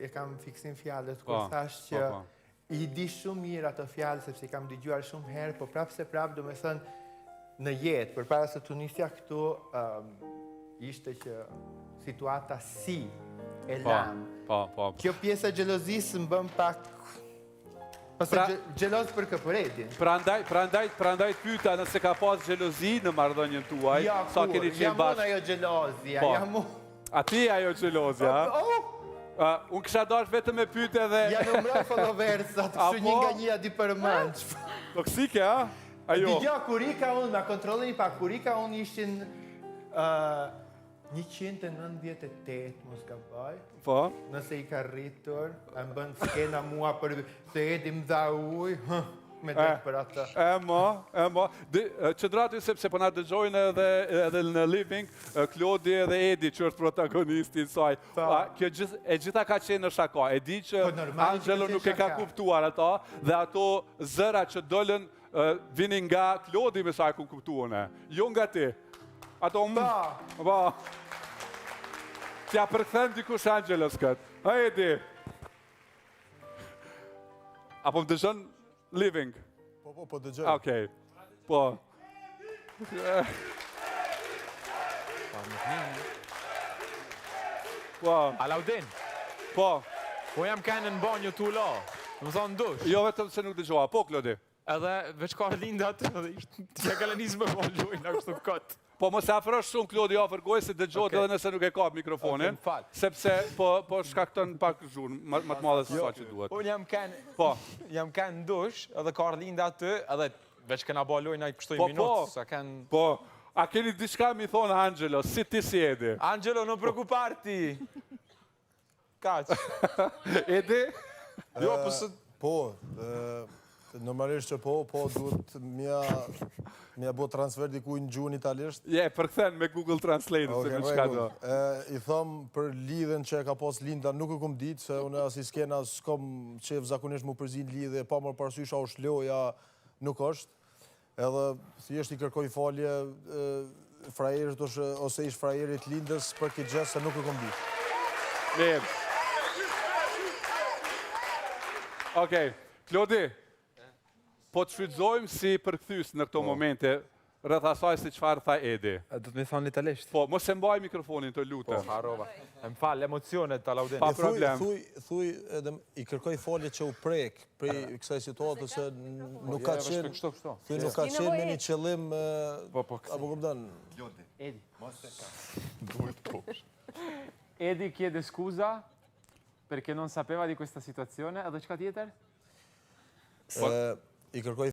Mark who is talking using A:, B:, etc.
A: e kam fiksim fjalët, kur po, thash po, që po. i di shumë mirë ato fjalë, sepse i kam dëgjuar shumë herë, po prapë se prapë, domethënë, në jetë, përpara se të nisja këtu, um, ishte që situata si e
B: po,
A: lamë.
B: Po, po, po.
A: Kjo pjesa e xhelozisë më bën pak Pse pra, xheloz për kë për Edin.
B: Prandaj, prandaj, prandaj pyeta nëse ka pas xhelozi në marrëdhënien tuaj,
A: ja,
B: sa keni qenë bashkë.
A: Jam unë ajo xhelozia,
B: po.
A: jam unë.
B: A ti ajo xhelozia?
A: Oh, oh.
B: Uh, unë kisha dashur vetëm me pyet edhe
A: Ja numëroj followersat, kështu një nga një ja di përmendsh.
B: Toksike, a? Ajo.
A: Dëgjo, kur ika unë, ma kontrolloni pak, kur ika unë ishin uh, 198, mos gaboj.
B: Po.
A: Nëse i ka rritur, e më bën skena mua për se Edi më dha ujë, hë, me det për atë.
B: E mo, e mo. Qëndro aty sepse po na dëgjojnë edhe, edhe në living, Klodi edhe Edi që është protagonisti i saj.
A: Po.
B: A, kjo gjith, e gjitha ka qenë në shaka. E di që
A: Po, normal që
B: Angelo
A: ka
B: nuk
A: qenë
B: e ka
A: shaka.
B: kuptuar ato dhe ato zëra që dolën Vinin nga Klodi me sa e kum kuptu une. Jo nga ti. Ato më...
A: Po.
B: Po. T'ja përkthen dikush Angelos këtë. Ha Edi. A po më dëgjon living?
C: Po, po, po dëgjoj.
B: Okej. Po. Po.
D: Alaudin.
B: Po.
D: Po jam kenë në banjë tu la. Më thonë dush.
B: Jo vetëm se nuk dëgjova. Po, Klodi.
D: Edhe veç ka Linda aty edhe ishte ja ka nis me bo lojna kështu kot.
B: Po mos e afrosh shumë Klodi afër gojës se dëgjohet
D: Okej.
B: edhe nëse nuk e kap mikrofonin,
D: Okej, më fal.
B: sepse po po shkakton pak zhurmë më më të madhe se sa që duhet.
D: Unë jam kenë
B: Po.
D: jam kenë në dush edhe ka Linda aty edhe veç kena bo lojna kështu i
B: Po,
D: minut
B: po.
D: sa kanë
B: Po, a keni diçka mi thonë Angelo, si ti si Edi?
D: Angelo, non preoccuparti. Kaq.
B: Edi?
D: Jo, po së
C: Po, normalisht që po, po duhet m'ja m'ja bo transfer dikuj në gjuhën italisht.
B: Je, përkthen me Google Translate ose me çka do.
C: I thom për lidhjen që e ka pas Linda, nuk e kom ditë se unë asi skena s'kom qef zakonisht mu përzi në lidhje, pa marrë parasysh a është loja, nuk është. Edhe thjesht i kërkoj falje frajerit ose ish frajerit Lindës për këtë gjë se nuk e kom ditë.
B: Mirë. Okej, Klodi, po të shfrytëzojmë si përkthyes në këto po. momente rreth asaj se çfarë tha Edi.
D: Do të më thonë italisht.
B: Po, mos e mbaj mikrofonin, të lutem.
D: Po, harrova. Më fal, emocionet, Alaudin.
B: Pa problem.
C: Thuj, thuj, edhe i kërkoj falje që u prek prej kësaj situate se nuk ka qenë
D: Kështu, kështu.
C: Thuj nuk ka qenë me një qëllim
D: Po, po,
C: apo kupton?
E: Edi. Mos e ka. Duhet po. Edi chiede scusa perché non sapeva di questa situazione. Edhe çka tjetër?
C: I kërkoj.